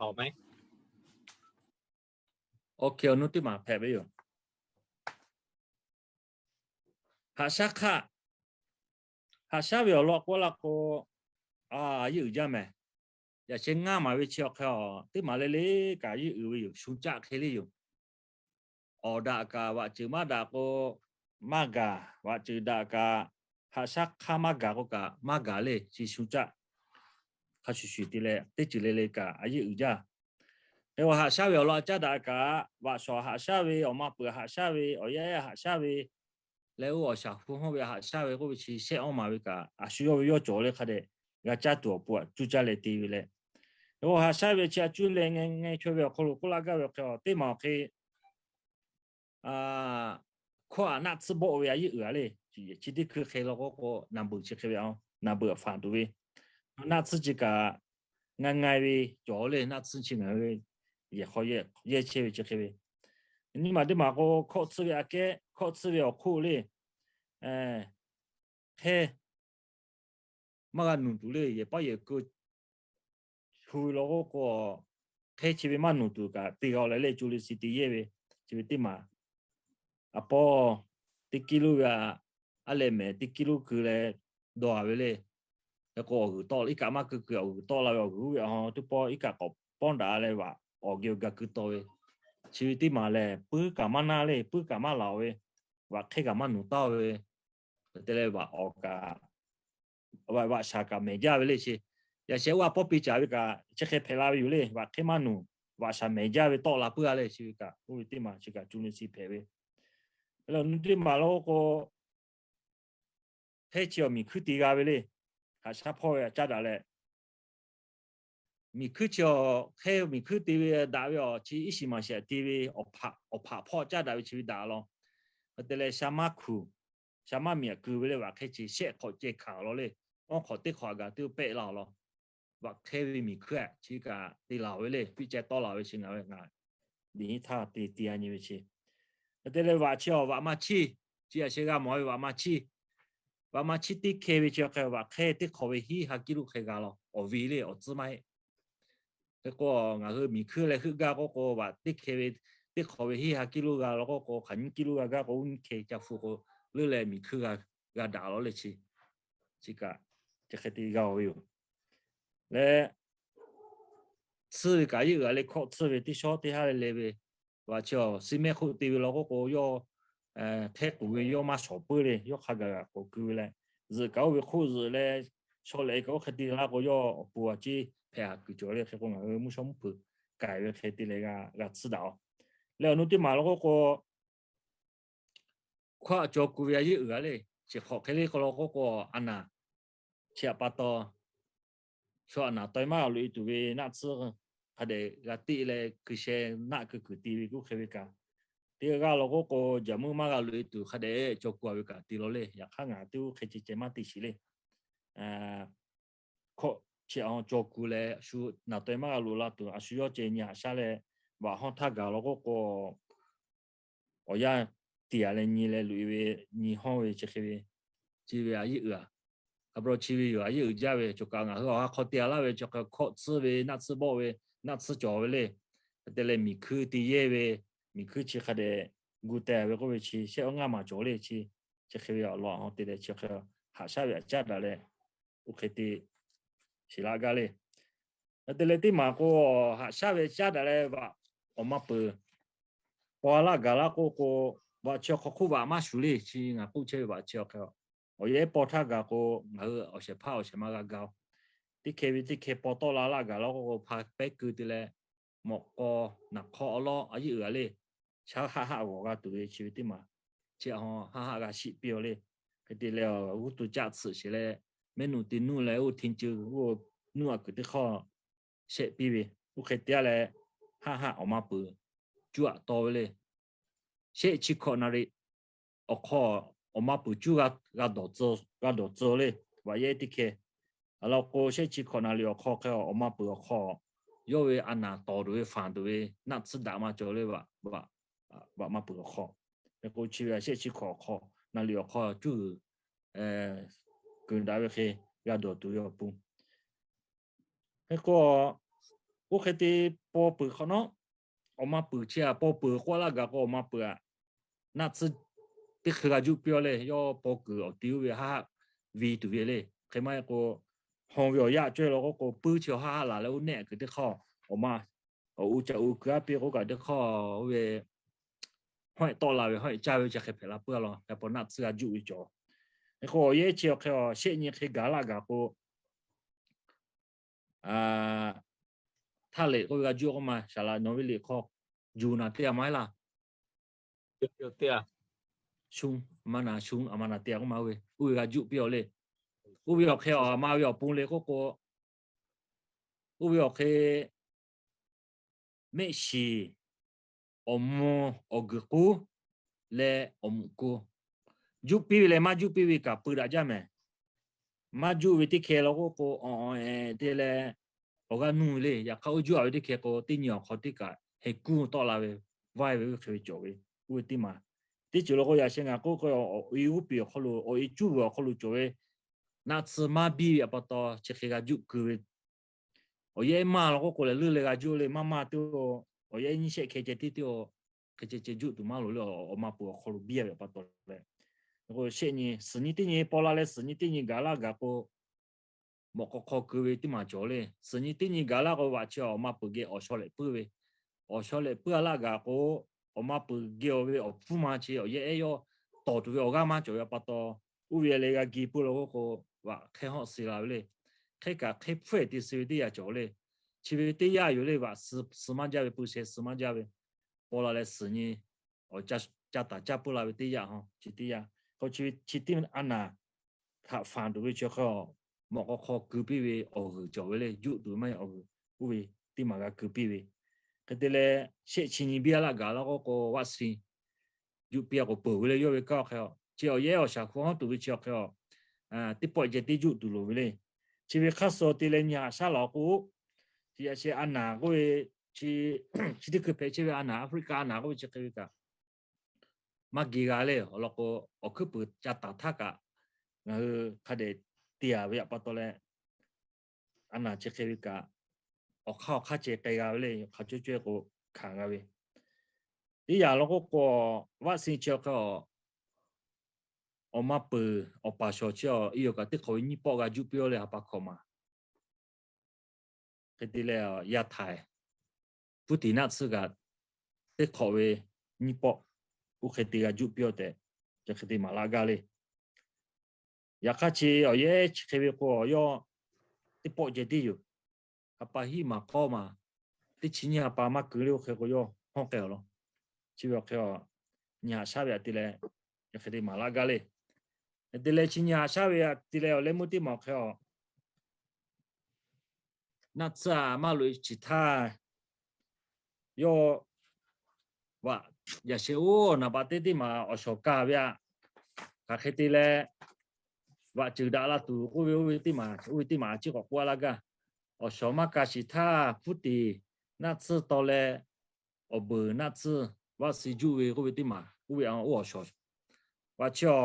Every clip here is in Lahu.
Awˬ, awˬ, awˬ nuˇ teˇ maˬ hpehꞈ ve yoˬ. Haꞈ shaˉ hk'aˆ, haꞈ shaˉ ve awˬ lawn k'oˆ la k'o, a, yehˬ uiˍ jaˇ mehˍ. Yaꞈ sheh ngaˇ maˍ ve chi awˬ hk'e a, teˇ maˬ le le kaꞈ yehˬ uiˍ ve yoˬ, shu caˆ hk'e le yoˬ. Awˬ daꞈ kaꞈ vaꞈ ceuˬ maˇ daꞈ k'o maˇ gaˬ, vaꞈ ceuˬ daꞈ kaꞈ haꞈ shaˉ hk'aˆ maˇ gaˬ k'o kaꞈ maˇ gaˬ le, chi shu caˆ hk'a shuˍ shuˍ te leh teˇ ceuˬ le le kaꞈ a yehˬ uiˍ jaˇ. Hk'e k'o haꞈ shaˉ ve awˬ lawn caˉ daꞈ kaꞈ, vaꞈ shawˍ haꞈ shaˉ ve, awˬ ma peuˬ haꞈ shaˉ ve, awˬ yaˇ haꞈ shaˉ ve, leh oˇ awˬ shaˍ hu hawˇ ve haꞈ shaˉ ve k'oˆ ve chi shehˆ awˇ maˍ ve kaꞈ, a shu yawˇ ve yawˇ cawˬ le hk'a dehꞈ g'a caˇ tuˬ awˬ pon aꞈ cuˇ caˇ leh te ve leh, k'o haꞈ shaˉ ve chi a cuˇ leh ngeh ngeh chaweh ve awˬ hk'aw lo k'oˆ laˇ gaˇ ve awˬ hk'e a, teˇ maˬ awˬ hk'e hkawˇ aꞈ naˆ tsuhˇ bawˆ ve a yehˬ uiˍ a le. Chi teˇ hkui hk'e law k'o k'o, naˬ beuꞈ chi hk'e ve a, naˬ beuꞈ aꞈ faˍ tuˬ ve, naˆ tsuhˇ chi kaꞈ ngaˇ ngaˇ ve cawˬ le. Naˆ tsuhˇ chi ngaˬ hui yehˬ hk'aw yehˇ chehˇ ve chi hk'e ve, nyi maˬ teˇ maˬ k'o hkawˇ tsuhˇ ve aꞈ kehˉ, hkawˇ tsuhˇ ve awˬ hk'oˆ le, hk'e maˇ g'a nuˬ tuˬ le. Yehˬ paˉ yehˬ keu hu ve law k'o k'o, hk'e chi ve maˇ nuˬ tuˬ kaꞈ te g'a leh le, co le si te yehˇ ve, chi ve teˇ maˬ. A paw, teˇ kiˇ lonˉ ve a, a leh mehˍ teˇ kiˇ lonˉ keu leh dawˇ a ve le. Hk'e k'o awˬ g'uiˬ tawˆ, iˉ kaˆ maˇ keu keu awˬ g'uiˬ tawˆ la ve, awˬ g'uiˬ oˇ ve a ha teˇ pawˆ iˉ kaˆ k'awꞈ pawˇ daꞈ leh vaꞈ awˬ geh g'a keu taw ve, chi ve teˇ maˬ lehˬ puiˉ kaꞈ maˇ naˇ le, puiˉ kaꞈ maˇ laˬ ve, vaꞈ hk'e kaꞈ maˇ nuˬ taˍ ve, te leh vaꞈ awˬ kaꞈ vaꞈ shaˍ kaꞈ mehˍ jaˇ ve le chi. Yaꞈ sheh oˇ a pawˇ piˇ caˍ ve kaꞈ chi hk'e hpehꞈ la ve yoˬ le. Vaꞈ hk'e maˇ nuˬ, vaꞈ shaˍ mehˍ jaˇ ve tawˆ la puiˉ a le, chi ve kaꞈ oˇ ve teˇ maˬ chi kaꞈ co le si hpehꞈ ve. Leh awˬ nu teˇ maˬ law k'o, hk'e chi awˬ miˬ hkuiˇ te g'a ve le. Haꞈ shaˉ hpawˇ ve aꞈ caˉ daꞈ leh, miˬ hkuiˇ chi awˬ hk'e miˬ hkuiˇ te ve daꞈ ve awˬ chi iˉ shiˍ maˍ shiˍ te ve awˬ hpaꞈ hpawˇ caˉ daꞈ ve chi ve daꞈ law. Hk'e te leh sha maˇ hkuˬ, sha maˇ miˬ aꞈ keu ve le. Vaꞈ hk'e chi shehˆ hk'awꞈ ceh hkanˍ awˬ lawn le, awˬ hk'awꞈ teˇ hk'awꞈ aꞈ gaˬ teˇ pehˆ la awˬ lawn. Vaꞈ hk'e ve miˬ hkuiˇ aꞈ chi kaꞈ te laˬ ve le, piˇ ceh tawˆ la ve chi ngaˬ ve ngaˬ liꞈ nyi htaˇ te te a nyi ve chi. Hk'e te leh vaꞈ chi awˬ vaꞈ maˇ chiˇ, chi aꞈ sheh g'a mawˬ ve vaꞈ maˇ chiˇ. Vaꞈ maˇ chiˇ teˇ hkeh ve chi hk'e vaꞈ hk'e teˇ hk'awꞈ ve hiˉ ha kiˇ lonˉ hk'e g'a law, awˬ ve le awˬ tcuhˉ maˇ heˆ. Hk'e k'o ngaˬ hui miˬ hkuiˇ leh heuˆ gaˇ k'oˆ k'o, vaꞈ teˇ hkeh ve teˇ hk'awꞈ ve hiˉ ha kiˇ lonˉ g'a law k'oˆ k'o, hk'aˬ nyiˇ kiˇ lonˉ g'a gaˇ k'o, oˇ nyiˇ hkeh ca hpu k'o, leuˉ leh miˬ hkuiˇ g'a daꞈ law le chi. Chi kaꞈ chi hk'e te g'a ve yoˬ. Leh tsuhˇ ve kaꞈ yehˬ uiˍ a le, hkawˇ tsuhˇ ve teˇ shawˉ teˇ haˉ le le ve, vaꞈ chi awˬ suh mehˆ hk'oˆ te ve law k'oˆ k'o, yawˇ hk'e k'oˍ ve yawˇ maˇ shawˍ puiˉ le, yawˇ hk'a gaˬ g'aꞈ k'oˍ keu ve leh, zuhꞈ kaꞈ oˇ ve hk'oˆ zuhꞈ leh, shaw leh kaꞈ oˇ hk'e te laˇ k'o, yawˇ awˬ pon a ciˉ hpehꞈ haˍ kuiˬ cawˬ le. Hk'e k'o ngaˬ hui mvuhˇ shawˉ mvuhˇ hpeuꞈ k'ai ve hk'e te leh g'a tsuhˇ daꞈ a. Leh awˬ nu teˇ maˬ law k'oˆ k'o, hkawˇ aꞈ caw ku ve a yehˬ uiˍ a le. Chi hk'awꞈ hk'e le k'o law k'oˆ k'o, a naˍ chi aꞈ pa taw, chaw aꞈ naˍ taweh maˇ g'a loꞈ e tuˬ ve naˆ tsuhˇ hk'a dehꞈ g'a teˆ leh, hkui sheh naˆ keu kuiˬ te ve kuˇ hk'e ve kaꞈ, teˇ g'aˇ law k'oˆ k'o, jaˍ meuˇ maˇ g'a loꞈ e tuˬ hk'a dehꞈ caw ku a ve kaꞈ te law le. Yaꞈ hk'aˇ ngaˬ teˇ oˇ hk'e ceh ceh maˇ te shiˍ le. Hkawꞈ chi aꞈ caw ku leh, shu naˍ taweh maˇ g'a loꞈ la tuˬ a shu yawˇ ceh nyi haꞈ shaˉ leh, vaꞈ hawˇ htaˇ gaˬ law k'oˆ k'o, awˬ yanˇ tiꞈ a leh nyi leh loꞈ e ve, nyi hawˇ ve chi hk'e ve, chi ve a yehˬ uiˍ a. A pa taw chi ve yoˬ, a yehˬ uiˍ jaˇ ve. Chaw kaꞈ ngaˬ hui awˬ ha hk'aw te a laˇ ve chaw hk'e hkawˇ tsuhˇ ve naˆ tsuhˇ bawˆ ve, naˆ tsuhˇ cawˬ ve le. Hk'e te leh miˬ hkuiˇ te yehˇ ve, miˬ hkuiˇ chi hk'a dehꞈ gu teh ve k'oˆ ve chi shehˆ awˉ ngaˇ maˬ cawˬ le chi. Chi hk'e ve awˬ lawn a hawˇ te leh chi hk'e haꞈ shaˉ ve aꞈ caˉ daꞈ leh, oˇ hk'e te shiˍ laˇ gaˇ le. Hk'e te leh teˇ maˬ k'o, haꞈ shaˉ ve caˉ daꞈ leh vaꞈ awˬ ma peuˬ paw laˇ gaˬ laˇ k'oˆ k'o, vaꞈ chi awˬ hk'aw hk'oˆ vaꞈ maˇ shuˍ le. Chi ngaˬ k'oˆ chehˇ ve vaꞈ chi awˬ hk'e, awˬ yehˬ paw htaˇ gaˬ k'o, ngaˬ hui awˬ shehˍ hpaˇ awˬ shehˍ ma g'a gaˇ oˬ. Teˇ hkeh ve teˇ hkeh paw tawˆ la laˇ gaˬ laˇ k'oˆ k'o, hpa pehˉ keu te leh, mawꞈ k'aw naˍ hk'aw awˬ lawˉ a yehˬ uiˍ a le. Shaˉ haˆ haˆ g'awˬ g'a tuˬ ve chi ve teˇ maˬ, chi haˆ haˆ g'a shiˆ piˇ a le. Hk'e te leh g'uˇ tu caˆ tsuhꞈ sheˍ leh, mehˆ nuˆ te nuˇ leh oˇ htin ceuˬ oˇ nuˇ aꞈ kuiˬ teˇ hk'awˇ shehˆ piˇ ve, oˇ hk'e te a leh, haˆ haˆ awˬ ma peuˬ cuˇ aꞈ taw ve le. Shehˆ chi hkawꞈ naˍ riˍ awˬ hk'aw awˬ ma peuˬ cuˇ g'a dawˬ tcuh le. Vaꞈ yehˬ teˇ hkeh a law k'o, shehˆ chi hkawꞈ naˍ riˍ awˬ hk'aw hk'e awˬ ma peuˬ awˬ hk'aw, yawˇ ve a naˍ tawˍ tuˬ ve fanˬ tuˬ ve naˆ tsuhˇ daꞈ maˇ cawˬ le. Vaꞈ ma peuˬ awˬ hk'aw, hk'e k'o chi ve shehˆ chi hkawꞈ awˬ hk'aw naˍ riˍ awˬ hk'aw cuˇ g'uiˬ peuˬ daꞈ ve hk'e g'a dawˬ tuˬ ve awˬ pon. Hk'e k'o, oˇ hk'e te paw peuˬ hk'awꞈ nawˉ, awˬ ma peuˬ chi htaꞈ paw peuˬ k'oˆ laˇ gaˬ k'o, awˬ ma peuˬ aꞈ, naˆ tsuhˇ teˇ hkui g'a juˆ piˇ-oˆ le. Yawˇ paw kuiˬ awˬ ti oˇ ve haˆ haˆ ve tuˬ ve le. Hk'e maˇ heˆ k'o, haw ve awˬ yaˇ cawehˇ law k'oˆ k'o, puiˉ chi awˬ haˆ haˆ laˬ leh oˇ nehˆ kuiˬ teˇ hk'awˇ, awˬ ma, awˬ u caꞈ u kuiˬ aˉ piˇ k'oˆ kaꞈ teˇ hk'awˇ oˇ ve hawehˆ tawˆ la ve, hawehˆ caˇ ve chi hk'e hpehꞈ la puiˉ-a law. Hk'e pa naˆ tsuhˇ g'a juˆ ve cawˬ. Hk'e k'o, awˬ yehˉ chi awˬ hk'e shehˆ nyi hk'e gaˬ laˇ gaˬ k'o, htaˇ liꞈ k'oˆ ve g'a juˆ k'oˆ ma, saˍ laꞈ nawˬ ve liꞈ hk'aw juˬ naˬ teˇ g'aˇ maˇ heˆ laˇ. Shu, a ma naˬ shu, a ma naˬ teˇ g'aˇ k'oˆ ma, oˇ ve g'a juˆ piˇ-oˆ le. Oˇ ve awˬ hk'e a ma ve awˬ pon le k'oˆ k'o, oˇ ve awˬ hk'e mehˆ shiˍ, awˬ mvuh, awˬ guiˬ k'uˉ leh awˬ mvuhꞈ ku, juˆ piˇ ve leh maˇ juˆ piˇ ve kaꞈ peu daꞈ jaˇ mehˍ. Maˇ juˆ ve teˇ hkeh law k'oˆ k'o, awˬ e te leh awˬ g'aˇ nuˇ ve le. Yaꞈ hk'aˇ, oˇ juˆ-a ve teˇ hkeh k'o, teˇ nyi awˬ hk'aw teˇ kaꞈ heh kuˇ tawˆ la ve, vaiˇ ve oˇ hk'e ve cawˬ ve, oˇ ve teˇ maˬ. Teˇ ceuˬ law k'o, yaꞈ sheh ngaˬ k'oˆ k'o, awˬ e g'uˇ piˍ awˬ hk'aw lo, awˬ e cuˇ vuiˬ awˬ hk'aw lo cawˬ ve naˆ tsuhˇ maˇ biˇ ve awˬ pa taw chi hk'e g'a juˆ keu ve. Awˬ yehˉ maˇ law k'oˆ k'o lehˬ, leuˉ leh g'a juˆ le. Maˇ maˇ teˇ, awˬ yehˉ nyiˇ shehˆ hkeh ceh tiˉ teˇ, hk'e ceh ceh juˆ tuˬ maˇ loˍ le. Awˬ ma peuˬ awˬ hk'aw lo biˇ ve awˬ pa taw leh, shehˆ nyi, suhˍ nyi teˇ nyi paw la leh suhˍ nyi teˇ nyi gaˬ laˇ gaˬ k'o, mawꞈ k'aw hk'aw keu ve teˇ maˬ cawˬ le. Suhˍ nyi teˇ nyi gaˬ laˇ k'o, vaꞈ chi awˬ ma peuˬ geh awˬ shaw lehꞈ puiˉ ve, awˬ shaw lehꞈ puiˉ-a laˇ gaˬ k'o, awˬ ma peuˬ geh awˬ ve awˬ hpfuhˇ ma chi awˬ yehˉ ehˉ yawˇ tawˍ tuˬ ve awˬ g'aˇ maˇ cawˬ ve awˬ pa taw, oˇ ve leh g'a gi peuˬ law k'oˆ k'o, vaꞈ hk'e hawˆ suh la ve le. Hk'e kaꞈ hk'e hpfuhˇ-ehˍ te suh ve teˇ yanˇ cawˬ le. Chi ve teˇ yanˇ yoˬ le. Vaꞈ suh maˇ jaˇ ve, pui sheh suh maˇ jaˇ ve, paw la leh suhˍ nyi awˬ ca taˍ caˇ puiˉ la ve teˇ yanˇ ha, chi teˇ yanˇ k'o, chi ve chi teˇ a naˍ htaꞈ fanˍ tuˬ ve chi hk'e, mawꞈ k'aw hk'aw keu piˇ ve awˬ g'uiˬ cawˬ ve le. Juˆ tuˬ ve maˇ heˆ, awˬ g'uiˬ oˇ ve teˇ maˬ g'a keu piˇ ve. Hk'e te leh, shehˆ chi nyi biˇ-a laˇ gaˬ laˇ k'oˆ k'o, vaˆ sin juˆ piˇ-a k'o peuˬ ve le. Yawˇ ve kaˇ awˬ hk'e a, chi awˬ yehˉ awˬ shaˍ hku hawˉ tuˬ ve chi awˬ hk'e a, teˇ pawˆ ceh teˇ juˆ tuˬ loˍ ve le. Chi ve hk'aˇ suh te leh nyi haꞈ shaˉ laˬ k'o, chi yaꞈ sheh a naˍ k'oˆ ve, chi teˇ hkui hpehꞈ chehˇ ve a naˍ, Aˍfriˆkaˍ a naˍ k'oˆ ve chi hk'e ve kaꞈ maˇ geh g'a le. Awˬ lawn k'o, awˬ hkuiˉ puiˍ ca taˍ htaˇ kaꞈ ngaˬ hui hk'a dehꞈ te-a ve awˬ pa taw leh, a naˍ chi hk'e ve kaꞈ awˬ hk'aˇ awˬ hk'aˇ ceh k'ai g'a ve le. Hk'a cawˇ cawˇ k'o hkanˍ g'a ve. Teˇ yanˇ law k'oˆ k'o, vaˆ sin chi awˬ hk'e a, awˬ ma peuˬ awˬ paˍ shawˍ chi a, i yawˬ kaꞈ teˇ hk'awꞈ ve nyiˇ pawˆ g'a juˆ piˇ-oˆ le, ha pa hkawꞈ maˬ. Hk'e te leh, yaˇ htaiˍ Hpuˉ tiˍ naˆ tsuhˇ kaꞈ teˇ hk'awꞈ ve nyiˇ pawˆ, oˇ hk'e te g'a juˆ piˇ-oˆ tehꞈ, chi hk'e te maˍ laˇ gaˇ le. Yaꞈ hk'aˇ chi awˬ yehˉ chi hk'e ve k'o, yawˇ teˇ pawˆ ceh tiˉ yoˬ. Ha pa hiˉ maˬ k'awˇ maˬ, teˇ chi nyiˇ ha pa maˇ keu le. Oˇ hk'e k'o, yawˇ hawˉ k'ai awˬ lawn. Chi ve awˬ hk'e a, nyi haꞈ shaˉ ve aꞈ te leh, chi hk'e te maˍ laˇ gaˇ le. Te leh chi nyi haꞈ shaˉ ve aꞈ te leh, awˬ leh meuˇ teˇ maˬ awˬ hk'e a, naˆ tsuhˇ a maˇ loꞈ-e ciˬ htaˇ, yawˇ vaꞈ yaꞈ sheh oˇ naˍ baꞈ teˇ teˇ maˬ awˬ shawˍ kaˇ ve aꞈ, hk'aˬ hk'e te leh vaꞈ ceuˬ daꞈ la tuˬ k'oˆ ve, oˇ ve teˇ maˬ, oˇ ve teˇ maˬ a ciˉ k'awꞈ k'oˆ laˇ gaˇ. Awˬ shawˍ maˇ ka shiˍ htaˇ, Hpuˉ tiˍ naˆ tsuhˇ taw leh awˬ beuˬ naˆ tsuhˇ vaˆ sin juˆ ve k'oˆ ve teˇ maˬ, oˇ ve oˇ awˬ shawˍ. Vaꞈ chi a,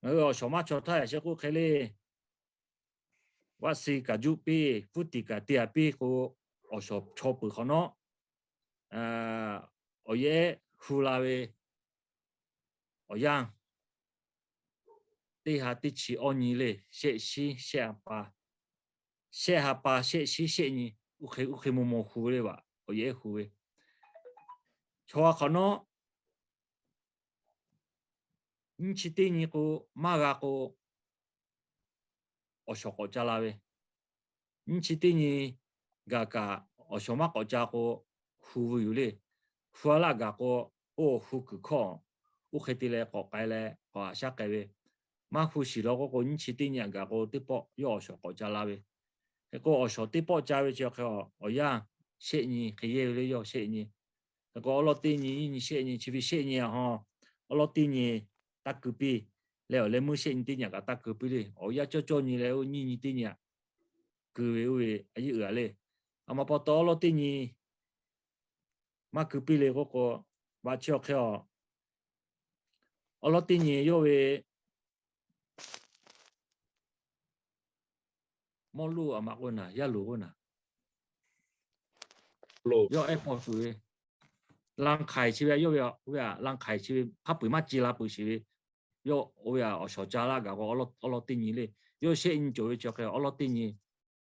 ngaˬ hui awˬ shawˍ maˇ chaw htaˇ yaꞈ sheh k'oˆ hk'e le, vaˆ sin kaꞈ juˆ piˇ, Hpuˉ tiˍ kaꞈ te-a piˇ k'o, awˬ shawˍ chaw peuˬ hk'awꞈ nawˉ, awˬ yehˉ hu la ve awˬ yanˇ, teˇ ha teˇ chi awˇ nyi le, shehˆ shiˉ shehˆ ha pa, shehˆ ha pa shehˆ shiˉ shehˆ nyi, oˇ hk'e oˇ hk'e maw maw hu le vaꞈ, awˬ yehˉ hu ve. Chaw hk'awꞈ nawˉ nyiˇ chi teˇ nyi k'o, maˇ g'a k'o, awˬ shawˍ k'awꞈ ca la ve. Nyiˇ chi teˇ nyi gaˬ kaꞈ, awˬ shawˍ maˇ k'awꞈ ca k'o, hu ve yoˬ le. Hu-a laˇ gaˬ k'o, oˇ hu kuiˬ hkawˇ, oˇ hk'e te leh k'awꞈ k'ai leh k'awꞈ haꞈ shaˉ k'ai ve. Maˇ hu shiˍ law k'oˆ k'o, nyiˇ chi teˇ nyi aꞈ gaˬ k'o, teˇ pawˆ yawˇ awˬ shawˍ k'awꞈ ca la ve. Hk'e k'o, awˬ shawˍ teˇ pawˆ ca ve chi hk'e a, awˬ yanˇ shehˆ nyi hk'e yehˇ ve le. Yawˇ shehˆ nyi. Hk'e k'o, awˉ lawˉ teˇ nyi, nyiˇ nyi shehˆ nyi, chi ve shehˆ nyi a ha, awˉ lawˉ teˇ nyi taˇ keu piˇ leh, awˬ leh meuˇ shehˆ nyi teˇ nyi aꞈ kaꞈ taˇ keu piˇ le. Awˬ yanˇ cawˇ cawˇ nyi leh, oˇ nyiˇ nyi teˇ nyi aꞈ keu ve oˇ ve a yeˇ uiˍ a le. A ma pa taw awˉ lawˉ teˇ nyi maˇ keu piˇ le k'oˆ k'o, vaꞈ chi awˬ hk'e a, awˉ lawˉ teˇ nyi yawˇ ve Mawˇ loˇ a maꞈ k'oˆ naˍ, yaˇ loˍ k'oˆ naˍ. Yawˇ ehˉ paw tuˬ ve, Laˇ hk'aiˬ chi ve, yawˇ ve, oˇ ve a, Laˇ hk'aiˬ chi ve hk'a peu-eˬ maˇ ci la peuˬ sheˍ ve, yawˇ oˇ ve a awˬ shawˍ ca laˇ gaˬ k'o, awˉ lawˉ teˇ nyi le. Yawˇ shehˆ nyi cawˬ ve chi hk'e awˉ lawˉ teˇ nyi,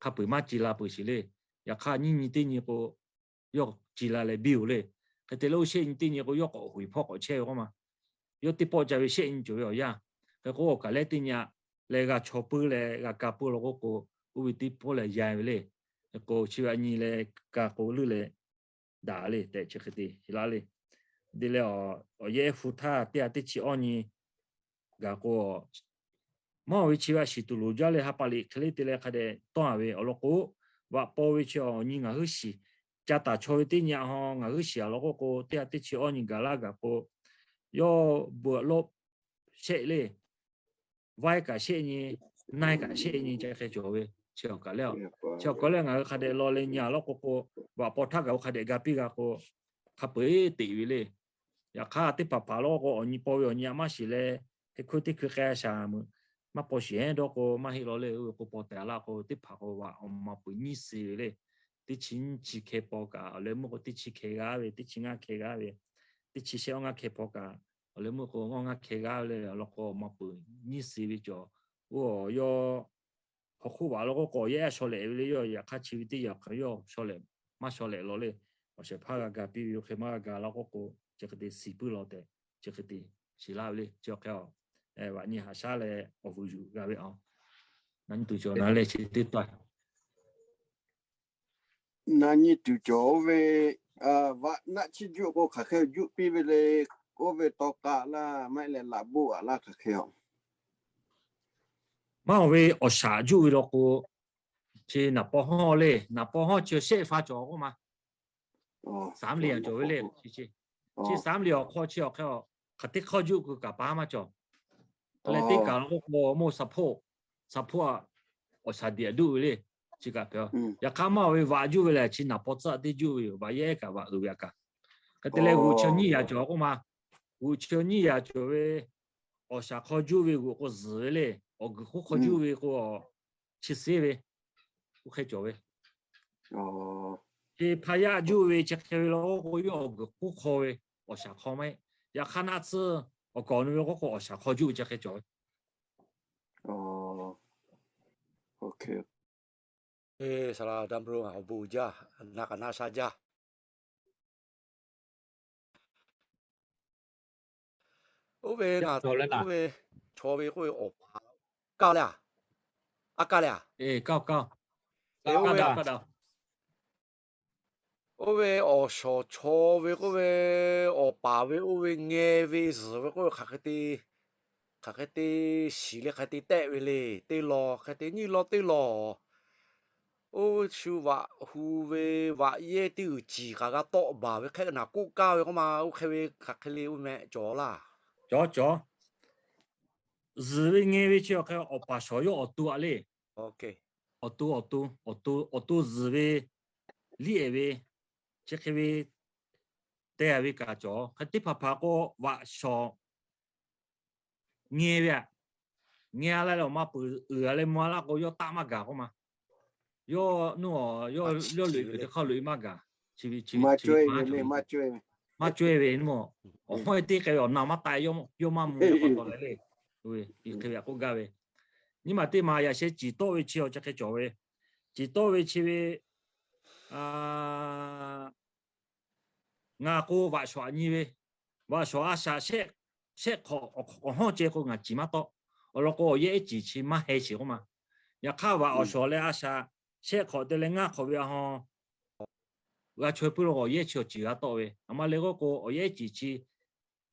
hk'a peu-eˬ maˇ ci la peuˬ sheˍ le. Yaꞈ hk'aˇ nyiˇ nyi teˇ nyi k'o, yawˇ ci la leh biˇ-oˬ le. Hk'e te leh oˇ shehˆ nyi teˇ nyi k'o, yawˇ k'awꞈ huiˍ hpawˇ k'awꞈ chehˇ ve k'oˆ ma. Yawˇ teˇ pawˆ ca ve shehˆ nyi cawˬ ve awˬ yanˇ. Hk'e k'o, awˬ kaˬ lehˉ teˇ nyi a leh g'a chaw puiˉ leh g'a ka puiˉ law k'oˆ k'o, oˇ ve teˇ pawˆ leh ya ve le. Hk'e k'o, chi ve a nyi leh ka k'o leuˉ leh daꞈ le tehꞈ chi hk'e te laˇ le. Te leh awˬ yehˉ hpu htaˇ teˇ ha teˇ chi awˇ nyi gaˬ k'o, mawˇ ve chi ve a shiˍ tuˬ loˍ jaˇ leh ha pa liꞈ hk'e le te leh hk'a dehꞈ tawˇ a ve awˬ lawn k'o, vaꞈ paw ve chi awˬ nyi ngaˬ hui shiˍ ca taˍ chaw ve teˇ nyi a haw ngaˬ hui shiˍ a law k'oˆ k'o, teˇ ha teˇ chi awˇ nyi gaˬ laˇ gaˬ k'o, yawˇ bvuhꞈ lawˆ shehˆ le. Vaiˇ kaꞈ shehˆ nyi, naiˇ kaꞈ shehˆ nyi ca hk'e cawˬ ve. Chi awˬ kaˬ lehˉ, chi awˬ kaˬ lehˉ ngaˬ hui hk'a dehꞈ law leh nyi a law k'o k'o, vaꞈ paw htaˇ gaˬ k'o hk'a dehꞈ ga piˇ g'a k'o, hk'a peu-eˬ teꞈ ve le. Yaꞈ hk'aˇ teˇ hpaˍ hpaˍ law k'o, awˬ nyi paw ve awˬ nyi a maˇ shiˍ leh, hk'e hkui teˇ hkui k'ai a shaˍ meuꞈ maˇ paw shiˍ heˉ dawˇ k'o, maˇ heˆ law le. Oˇ ve k'o paw tehꞈ a laˇ k'o, teˇ hpaˍ k'o vaꞈ awˬ ma peuˬ nyiˇ suh ve le. Teˇ chi nyiˇ chi hkeh paw kaꞈ awˬ leh meuˇ k'o teˇ chi hkeh g'aˇ ve, teˇ chi ngaˇ hkeh g'aˇ ve, teˇ chi shehˆ awˇ ngaˇ hkeh paw kaꞈ awˬ leh meuˇ k'o ngaˇ ngaˇ hkeh g'aˇ ve le. Awˬ lawn k'o awˬ ma peuˬ nyiˇ suh ve cawˬ. Oˇ yawˇ hk'aw hk'oˆ vaꞈ law k'oˆ k'o, yehˉ a shaw lehꞈ ve le. Yawˇ yaꞈ hk'aˇ chi ve teˇ yanˇ hk'aˬ yawˇ shaw lehꞈ maˇ shaw lehꞈ law le. Awˬ shehˍ hpaˇ g'a ga piˇ ve yoˬ. Hk'e maˇ g'a ga law k'oˆ k'o, chi hk'e te siˍ puiˉ law tehꞈ, chi hk'e te shiˍ laˇ ve le. Chi awˬ hk'e a, vaꞈ nyi haꞈ shaˉ leh awˬ vuiˬ yuˬ g'a ve a. Na nyi tuˬ cawˬ na leh chi teˇ taˇ. Na nyi tuˬ cawˬ oˇ ve, vaꞈ naˆ chi juˆ k'o hk'aˬ hk'e juˆ piˇ ve le. Oˇ ve taw k'aˆ laˇ maˇ heˆ leh laꞈ boˆ aꞈ laˇ hk'aˬ hk'e a. Maˇ awˬ ve awˬ shaˍ juˆ ve law k'o, chi naˍ paw hawˇ le. Naˍ paw hawˇ chi shehˆ fa cawˬ k'oˆ ma. Saˍ mvuhˇ liꞈ a cawˬ ve le. Chi saˍ mvuhˇ liꞈ awˬ hk'aw chi awˬ hk'e a, hk'aˬ teˇ hk'awˇ juˆ k'o kaꞈ pa maˇ cawˬ. Leh teˇ kaˬ law k'oˆ k'o, mawˇ saˍ hpoˆ, saˍ hpoˆ a awˬ shaˍ diꞈ a duˆ ve le. Chi kaꞈ hpehꞈ. Yaꞈ hk'aˇ maˇ awˬ ve vaꞈ juˆ ve lehˬ, chi naˍ paw tcuhˇ teˇ juˆ ve yoˬ. Vaꞈ yehˉ kaꞈ vaꞈ uiˍ ve a kaꞈ. Hk'e te leh g'uꞈ chi nyiˇ yaꞈ cawˬ k'oˆ ma. G'uꞈ chi nyiˇ yaꞈ cawˬ ve, awˬ shaˍ hk'aw juˆ ve g'uꞈ k'o zuhˬ ve le. Awˬ guiˬ hk'oˆ hk'aw juˆ ve k'o, chi seˉ ve, oˇ hk'e cawˬ ve. Chi hpa yaˇ juˆ ve chi hk'e ve law k'o, yawˇ awˬ guiˬ hk'oˆ hk'aw ve, awˬ shaˍ hk'aw maˇ heˆ. Yaꞈ hk'aˇ naˆ tsuhˇ awˬ kaˍ awˬ nu ve k'oˆ k'o, awˬ shaˍ hk'aw juˆ ve chi hk'e cawˬ ve. Saˍ laꞈ da mvuh awˬ bon jaˇ, na kaꞈ na sha jaˇ. Oˇ ve ngaˬ, oˇ ve chaw ve k'oˆ ve awˬ paˍ kaˇ leh a, a kaˇ leh a, oˇ ve, oˇ ve awˬ shawˍ chaw ve k'oˆ ve, awˬ paˍ ve oˇ ve ngeh ve zuhˬ ve k'oˆ ve hk'aˬ hk'e te, hk'aˬ hk'e te shiˍ leh hk'aˬ hk'e te tehˆ ve le. Teˇ law hk'e te nyiˇ law teˇ law, oˇ shu vaꞈ hu ve vaꞈ yehˇ teˇ g'uiˬ ciˬ kaꞈ g'a tawˆ baˬ ve hk'e naˬ k'oˆ kaˇ ve k'oˆ ma. Oˇ hk'e ve hk'aˬ hk'e le oˇ meh cawˬ laˇ. Cawˬ cawˬ. Zuhˬ ve ngeh ve chi awˬ hk'e awˬ paˍ shawˍ yawˇ awˬ to aꞈ le. Awˬ to, awˬ to, awˬ to, awˬ to zuhˬ ve liˇ ehˍ ve chi hk'e ve te a ve kaꞈ cawˬ. Hk'e teˇ hpaˍ hpaˍ k'o vaꞈ shawˍ ngeh ve a, ngeh a la leh awˬ ma peuˬ uiˍ a leh mvuh a laˇ k'o, yawˇ taˆ maˇ gaˬ k'oˆ ma. Yawˇ nuˇ a, yawˇ loꞈ e peuˬ teˇ hk'aˇ loꞈ e maˇ gaˬ. Chi ve chi ve maˇ cawˬ e ve, maˇ cawˬ e ve, awˬ hawˉ e teˇ hk'e ve awˬ na maˇ taˆ, yawˇ maˇ mvuh ve pa taw leh le. Hk'e ve a k'oˆ gaˇ ve, nyiˇ maˬ teˇ maˬ yaꞈ sheh ciˍ tawˆ ve chi awˬ chi hk'e cawˬ ve, ciˍ tawˆ ve chi ve ngaˬ k'o vaꞈ shawˍ aꞈ nyi ve, vaꞈ shawˍ a shaꞈ shehˆ hk'awꞈ awˬ hawˉ ceh k'o ngaˬ ciˍ maˇ tawˆ. Awˬ lawn k'o awˬ yehˉ ciˍ chi maˇ heh sheˍ k'oˆ ma. Yaꞈ hk'aˇ vaꞈ awˬ shawˍ leh a shaꞈ shehˆ hk'awꞈ te leh ngaˇ hk'awꞈ ve a haw g'a chaweh puiˉ law k'o, awˬ yehˉ chi awˬ ciˍ g'a tawˆ ve, aˬ ma le k'oˆ k'o awˬ yehˉ ciˍ chi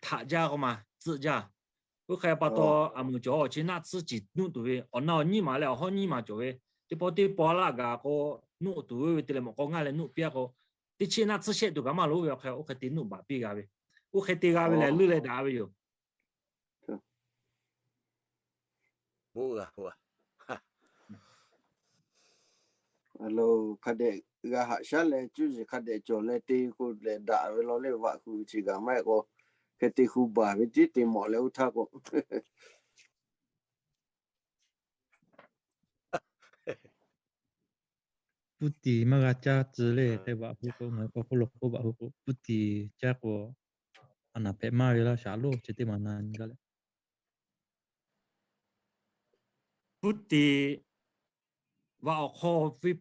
htaꞈ jaˇ k'oˆ ma, tcuhˆ jaˇ. Oˇ hk'e pa taw, aˬ muˍ cawˬ awˬ chi naˆ tsuhˇ ciˍ nuˆ tuˬ ve, awˬ na awˬ nyiˇ maˬ leh awˬ hawˉ nyiˇ maˬ cawˬ ve, teˇ pawˆ teˇ pawˆ laˇ gaˬ k'o, nuˆ tuˬ ve te leh mawꞈ k'aw ngaˇ leh nuˆ piˇ a k'o, teˇ chiˇ naˆ tsuhˇ shehˆ tuˬ kaꞈ maˇ loˍ ve awˬ hk'e, oˇ hk'e te nuˆ baˬ piˇ g'a ve, oˇ hk'e te g'a ve lehˬ leuˉ leh daꞈ ve yoˬ. Hk'a dehꞈ g'a haꞈ shaˉ leh cuˇ yiˍ hk'a dehꞈ cawˬ leh te k'o lehˬ daꞈ ve law leh vaꞈ hu chi gaˬ maˇ heˆ k'o, hk'e te hu baˬ ve tiˉ te mawˬ leh oˇ htaˇ k'o Putin maˇ g'a caˇ tcuh le, hk'e vaꞈ hui k'o, ngaˬ hui k'awꞈ k'oˆ lo k'o, vaꞈ hui k'o Putin caˇ k'o, a naˍ hpehꞈ maˇ ve laˇ, shaˍ loˉ chi teˇ maˬ na nyi gaˇ leh. Putin vaꞈ awˬ hk'aw,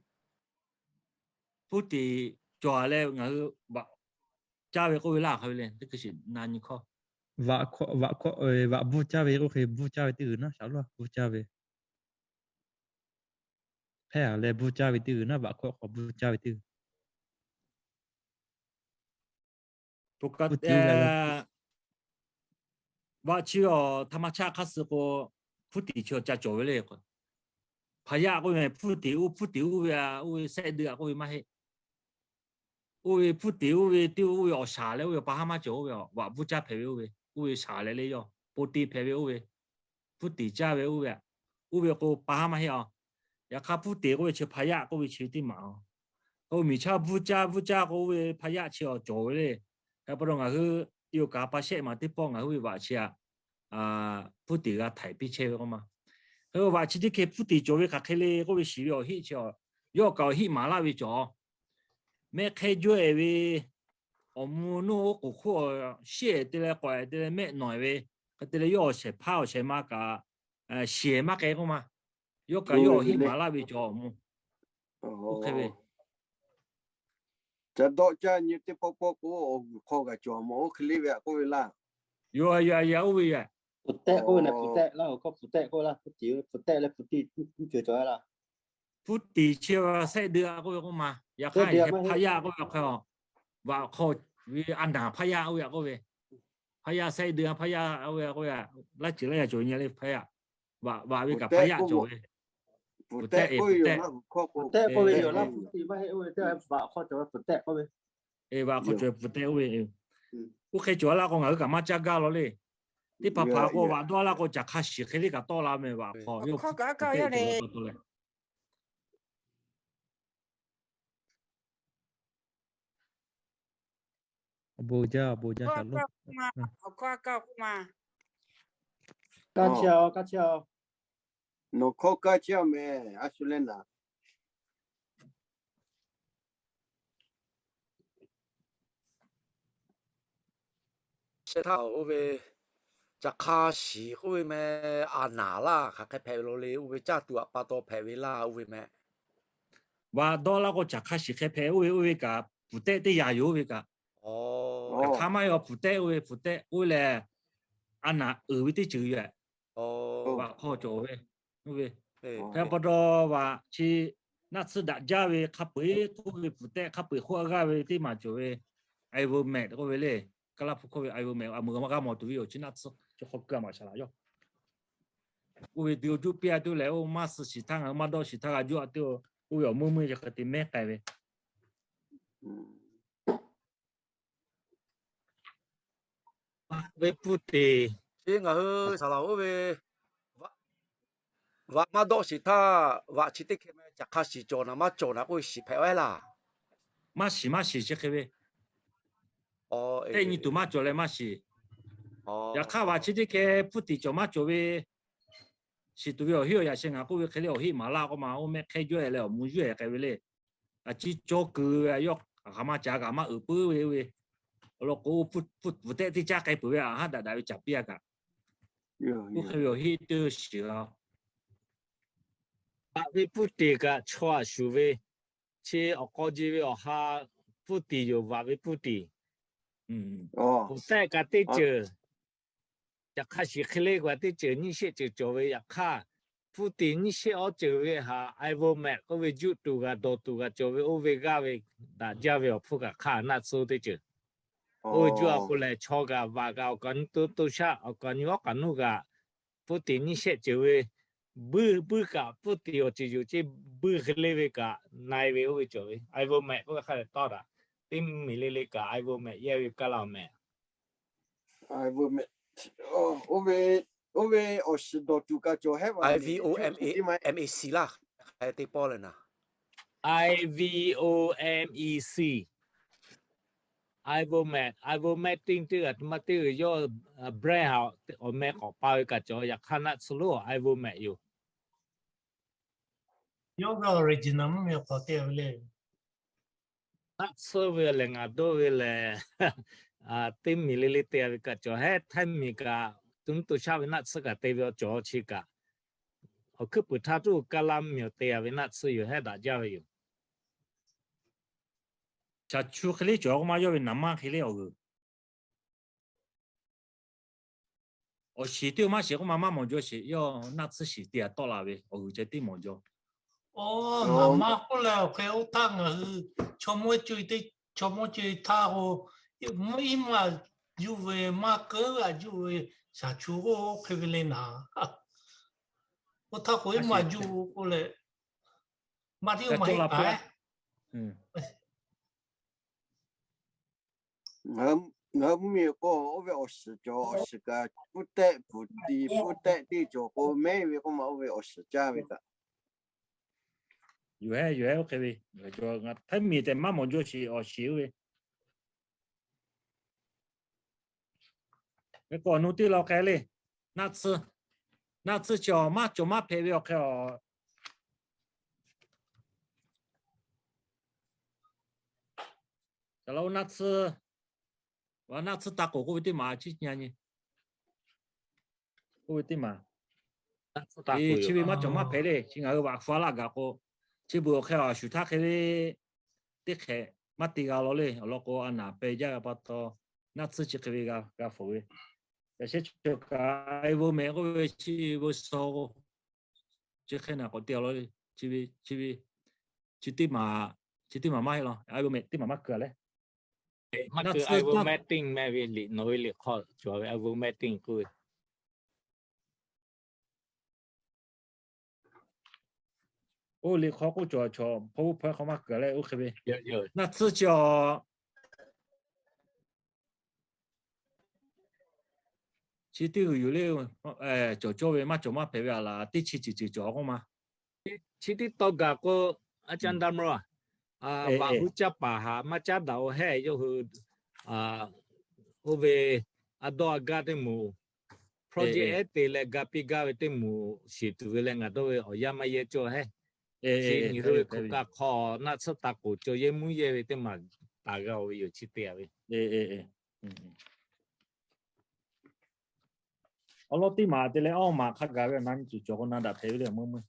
Putin cawˬ leh ngaˬ hui vaꞈ caˇ ve k'oˆ ve laˇ, hk'a ve le, teˇ hkui shiˍ na nyi hkawˇ. Vaꞈ hkawˇ, vaꞈ hkawˇ, vaꞈ bvuhˇ caˇ ve k'oˆ hk'e, bvuhˇ caˇ ve teˇ g'uiˬ naˉ, shaˍ loˉ bvuhˇ caˇ ve. Hpehˇ leh bvuhˇ caˇ ve teˇ g'uiˬ naˉ, vaꞈ hkawˇ hk'aw bvuhˇ caˇ ve teˇ g'uiˬ. Vaꞈ chi awˬ htaꞈ maˇ chaˇ hk'aˇ suh k'o, Putin chi awˬ ca cawˬ ve le. Hpaˍ yaˇ k'oˆ ve, Putin oˇ, Putin oˇ ve, oˇ ve sehˆ deu a k'oˆ ve maˇ heˆ. Oˇ ve Putin oˇ ve teˇ oˇ ve awˬ shaˍ leh oˇ ve pa haˉ maˇ cawˬ, oˇ ve vaꞈ bvuhˇ caˇ hpehꞈ ve oˇ ve, oˇ ve shaˍ leh le yawˇ po te hpehꞈ ve oˇ ve, Putin caˇ ve oˇ ve, oˇ ve k'o pa haˉ maˇ heˆ a. Yaꞈ hk'aˇ Putin k'oˆ ve chi hpaˍ yaˇ k'oˆ ve chi teˇ maˬ a. K'o miˬ chaˇ bvuhˇ caˇ bvuhˇ caˇ k'o oˇ ve hpaˍ yaˇ chi awˬ cawˬ ve le. Hk'e pa taw ngaˬ hui te oˬ kaꞈ pa shehˆ maˬ teˇ pawˆ ngaˬ hui ve vaꞈ chi a, Putin g'a htaiˍ piˇ chehˇ ve k'oˆ ma. Hk'e vaꞈ chi teˇ hkeh Putin cawˬ ve hk'aˬ hk'e le k'oˆ ve shiˍ ve awˬ heˆ chi a, yawˇ kaꞈ awˬ heˆ maˍ laˇ ve cawˬ. Mehˆ hk'ehˇ jawˇ-e ve awˬ mvuh nuˇ oˉ k'oˍ hk'oˆ shiˉ-ehˍ te leh k'awꞈ-ehˍ te leh mehˆ nawˬ-ehˍ ve, hk'e te leh yawˇ awˬ shehˍ hpaˇ awˬ shehˍ ma kaꞈ shiˍ-ehˍ maˇ k'ai k'oˆ ma. Yawˇ kaꞈ yawˇ awˬ heˆ maˍ laˇ ve cawˬ awˬ mvuh. Oˇ hk'e ve, ca dawˆ caˇ nyi teˇ pawˆ pawˆ k'o, awˬ g'uiˬ hk'aw g'a cawˬ mawˬ oˇ hk'e le ve a k'oˆ ve laˇ. Yoˬ, yoˬ, yoˬ, oˇ ve yoˬ. Pfuhˍ tehˆ k'oˆ ve naˬ, pfuhˍ tehˆ laˇ, awˬ hkawˇ pfuhˍ tehˆ k'oˆ ve laˇ, Putin pfuhˍ tehˆ leh Putin cuˇ caˬ a laˇ. Putin chi sehˆ deu a k'oˆ ve k'oˆ ma. Yaꞈ hk'aˇ hpaˇ yaˇ k'oˆ ve hk'e a, vaꞈ hk'aw ve a naˍ hpaˇ yaˇ oˇ ve a k'oˆ ve, hpaˇ yaˇ sehˆ deu a hpaˇ yaˇ oˇ ve k'oˆ ve, laˇ ceuˬ laˇ yaˇ cawˬ nyi le hpaˇ yaˇ. Vaꞈ ve kaꞈ hpaˇ yaˇ cawˬ ve. Pfuhˍ tehˆ k'oˆ ve yoˬ laˇ, pfuhˍ tehˆ k'oˆ ve yoˬ laˇ, Putin maˇ heˆ oˇ ve teˇ vaꞈ hk'aw cawˬ ve pfuhˍ tehˆ k'oˆ ve. Vaꞈ hk'aw cawˬ ve pfuhˍ tehˆ oˇ ve. Oˇ hk'e cawˬ laˇ k'o ngaˬ hui kaꞈ maˇ caˇ gaˇ law le. Teˇ hpaˍ hpaˍ k'o vaꞈ dawˇ laˇ k'o caˬ hk'a shiˍ hk'e le kaꞈ tawˆ la meh vaꞈ hk'aw yoˬ. Awˬ bon jaˇ, awˬ bon jaˇ, shaˍ loˉ. Nawˬ hkawˇ kaˇ chehˇ a meh, a shu leh naˍ. Shehˆ htaˇ oˇ ve caˬ hk'a shiˍ k'oˆ ve meh, a naˍ laˇ hk'aˬ hk'e hpehꞈ ve lo le, oˇ ve caˇ tuˬ a pa taw hpehꞈ ve laˇ oˇ ve meh. Vaꞈ dawˇ laˇ k'o caˬ hk'a shiˍ hk'e hpehꞈ oˇ ve, oˇ ve kaꞈ pfuhˍ tehˆ teˇ yanˇ yoˬ oˇ ve kaꞈ. Caˬ hk'a maˇ yaw pfuhˍ tehˆ oˇ ve, pfuhˍ tehˆ oˇ lehˬ a naˍ uiˍ ve teˇ ceuˬ yoˬ. Vaꞈ hk'aw cawˬ ve, oˇ ve hk'e pa taw vaꞈ chi naˆ tsuhˇ daꞈ jaˇ ve hk'a peu-eˬ k'oˆ ve pfuhˍ tehˆ hk'a peu-eˬ hk'oˆ a g'aˇ ve teˇ maˬ cawˬ ve, Ivermectin k'oˆ ve le. Kaˇlaˇ hpu hkawˇ ve Ivermectin a meuꞈ maˇ g'a mawˬ tuˬ ve yoˬ. Chi naˆ tsuhˇ chi hk'aw keu a maˍ shaˍ laꞈ yawˇ. Oˇ ve te oˇ juˇ piˇ a tuˬ lehˬ, oˇ maˇ suh shiˍ htaˇ ngaˬ hui maˇ dawˆ shiˍ htaˇ g'a juˇ a tuˬ, oˇ ve awˬ meuˇ meuˇ chi hk'e te mehˉ k'ai ve. Vaꞈ ve Putin, chi ngaˬ hui saˍ laˍ oˇ ve vaꞈ maˇ dawˆ shiˍ htaˇ, vaꞈ chi teˇ hkeh meh caˬ hk'a shiˍ cawˬ naˍ maˇ cawˬ naˍ k'oˆ ve shiˍ hpehꞈ a laˇ. Maˇ shiˍ, maˇ shiˍ chi hk'e ve. Tehˆ nyi tuˬ maˇ cawˬ leh maˇ shiˍ. Yaꞈ hk'aˇ vaꞈ chi teˇ hkeh Putin cawˬ maˇ cawˬ ve shiˍ tuˬ ve awˬ heˆ awˬ yaꞈ sheh ngaˬ k'oˆ ve hk'e le, awˬ heˆ maˍ laˇ k'oˆ ma, oˇ mehˆ hk'ehˇ jawˇ-e leh awˬ mvuh yuˇ-e k'ai ve le. A ciˉ cawˇ keu ve a yawˇ hk'aˬ ma caˍ kaꞈ maˇ uiˍ puiˉ ve oˇ ve. Awˬ lawn k'o, pfuhˍ tehˆ teˇ caˇ k'ai peuˬ ve a haˉ daꞈ daꞈ ve caˍ piˇ a kaꞈ, oˇ hk'e ve awˬ heˆ teˇ shiˍ a. Vaꞈ ve Putin kaꞈ chaw a shuˍ ve, chi awˬ k'aw ji ve awˬ ha Putin yoˬ, vaꞈ ve Putin. Pfuhˍ tehˆ kaꞈ teˇ ceuˬ, caˬ hk'a shiˍ hk'e le kaꞈ teˇ ceuˬ nyiˇ shehˆ ceuˬ cawˬ ve yaꞈ hk'aˇ, Putin nyiˇ shehˆ awˉ ceuˬ ve htaꞈ Ivermectin k'oˆ ve juˆ tuˬ g'a dawˬ tuˬ g'a cawˬ ve oˇ ve g'aˇ ve daꞈ jaˇ ve awˬ hpfuhˇ kaꞈ hk'aˇ naˆ tsuhˇ teˇ ceuˬ. Oˇ ve juˆ a k'o lehˬ, chaw kaꞈ vaꞈ kaꞈ awˬ kaꞈ nyi to to shaˆ awˬ kaꞈ nyi awˉ kaꞈ nuˇ kaꞈ, Putin nyiˇ shehˆ ceuˬ ve buiˇ buiˇ kaꞈ Putin awˬ ceuˬ yoˬ ceˇ, buiˇ hk'e le ve kaꞈ na-e ve oˇ ve cawˬ ve Ivermectin k'oˆ ve hk'a leh tawˇ daꞈ. Teˇ miˬ le le kaꞈ Ivermectin yehˇ ve kaˇ laˇ meh. Oˇ ve awˬ shiˍ dawˬ tuˬ kaꞈ cawˬ hehˉ vaꞈ Ivermectin laˇ, hk'e te pawˇ leh naˍ. Ivermectin, Ivermectin teˇ g'aˇ maˇ teˇ g'aˇ yawˇ brand htaꞈ awˬ meh k'awꞈ pa ve kaꞈ cawˬ, yaꞈ hk'aˇ naˆ tsuhˇ lonˉ Ivermectin yoˬ. Yawˇ ve original mvuhˇmiˬ awˬ hk'aw te ve le. Naˆ tsuhˇ ve lehˬ ngaˬ dawˇ ve lehˬ, teˇ miˬ le le te ve kaꞈ cawˬ hehˉ, htaiˇ miˬ kaꞈ to nuˇ to shaˆ ve naˆ tsuhˇ kaꞈ te ve awˬ cawˬ chi kaꞈ, awˬ hkuiˉ puiˍ htaˇ tuˬ kaˇ laˇ mvuhˇmiˬ awˬ te ve naˆ tsuhˇ yoˬ hehˉ daꞈ jaˇ ve yoˬ. Shaˍ chu hk'e le cawˬ k'oˆ ma yawˇ ve naˍ manˇ hk'e le awˬ g'uiˬ. Awˬ shiˍ teˇ maˇ shiˍ k'oˆ ma maˇ mawˬ jaw sheˍ, yawˇ naˆ tsuhˇ shiˍ te a tawˆ la ve awˬ g'uiˬ ceh tiˉ mawˬ jaw. Naˍ manˇ k'oˆ leh awˬ hk'e oˇ htaˇ ngaˬ hui chaw mawˇ co-e teˇ, chaw mawˇ co-e htaˇ k'o, iˉ maˬ juˇ ve maˇ keuˉ a juˇ ve shaˍ chu oˇ hk'e ve le naˍ. Oˇ htaˇ k'o iˉ maˬ juˇ k'oˆ leh, maˇ tiˉ maˇ heˆ kaꞈ Ngaˬ hui mvuhˇmiˬ k'o, oˇ ve awˬ shiˍ cawˬ, awˬ shiˍ kaꞈ pfuhˇ tehˆ pfuhˇ tiˍ pfuhˇ tehˆ teˇ cawˬ k'o, mehˉ ve k'oˆ ma oˇ ve awˬ shiˍ caˇ ve kaꞈ. Yoˬ hehˉ, yoˬ hehˉ, oˇ hk'e ve. Htaiˇ miˬ tehꞈ maˇ mawˬ jaw sheˍ, awˬ shiˍ oˇ ve. Hk'e k'o awˬ nu teˇ la k'ai le. Naˆ tsuhˇ, naˆ tsuhˇ chi awˬ maˇ cawˬ maˇ hpehꞈ ve awˬ hk'e a. Ca la oˇ naˆ tsuhˇ, naˆ tsuhˇ taˇ k'oˍ k'oˆ ve teˇ maˬ chi nyi. K'oˆ ve teˇ maˬ, chi ve maˇ cawˬ maˇ hpehꞈ le. Chi ngaˬ hui vaꞈ fu a laˇ gaˬ k'o, chi beuꞈ awˬ hk'e a shuˍ htaˇ hk'e ve teˇ hk'ehꞈ maˇ te g'a law le. Awˬ lawn k'o, a naˍ peh jaˇ ve pa taw, naˆ tsuhˇ chi hk'e ve g'a g'a fawˬ ve. Yaꞈ sheh chaw kaꞈ a e vo mehˍ k'oˆ ve chi vo shaw k'o, chi hk'e naˬ k'awꞈ te a law le. Chi ve, chi ve, chi teˇ maˬ, chi teˇ maˬ maˇ heˆ law. A e vo mehˍ teˇ maˬ maˇ keu a le. Maˇ keu a e vo mehˍ teˇ mehˍ ve liꞈ nawˬ ve liꞈ hk'aw cawˬ ve a e vo mehˍ teˇ k'oˆ ve. Oˇ liꞈ hk'aw k'oˆ cawˬ chaw hpaw oˇ hpaw hk'aw maˇ keu a le oˇ hk'e ve. Naˆ tsuhˇ chi a chi teˇ g'uiˬ yuˬ le, cawˬ cawˇ ve maˇ cawˬ maˇ hpehꞈ ve a laˬ teˇ chi ceuˬ ceuˬ cawˬ k'oˆ ma. Chi teˇ taw gaˬ k'o, a caˇ daˇ mawˇ a, vaꞈ hu caˇ paˍ haꞈ maˇ caˉ daꞈ-o hehˉ yawˇ hui, oˇ ve a dawˇ a gaˇ teˇ moˍ, project ehˉ te leh ga piˇ gaˇ ve teˇ moˍ shiˍ tuˬ ve leh ngaˬ dawˇ ve awˬ yanˇ maˇ yehˇ cawˇ hehˉ. Chi nyi hui ve hk'aˬ kaꞈ hk'aw naˆ tsuhˇ taˇ k'oˍ cawˬ yehˇ mvuhˇ yehˇ ve teˇ maˬ taˍ g'a-o ve yoˬ chi te a ve. Awˬ lawn teˇ maˬ te leh awˇ maˬ hk'a gaˬ ve awˬ na nyi tuˬ cawˬ k'o na daꞈ hpehꞈ ve le meuˇ meuˇ.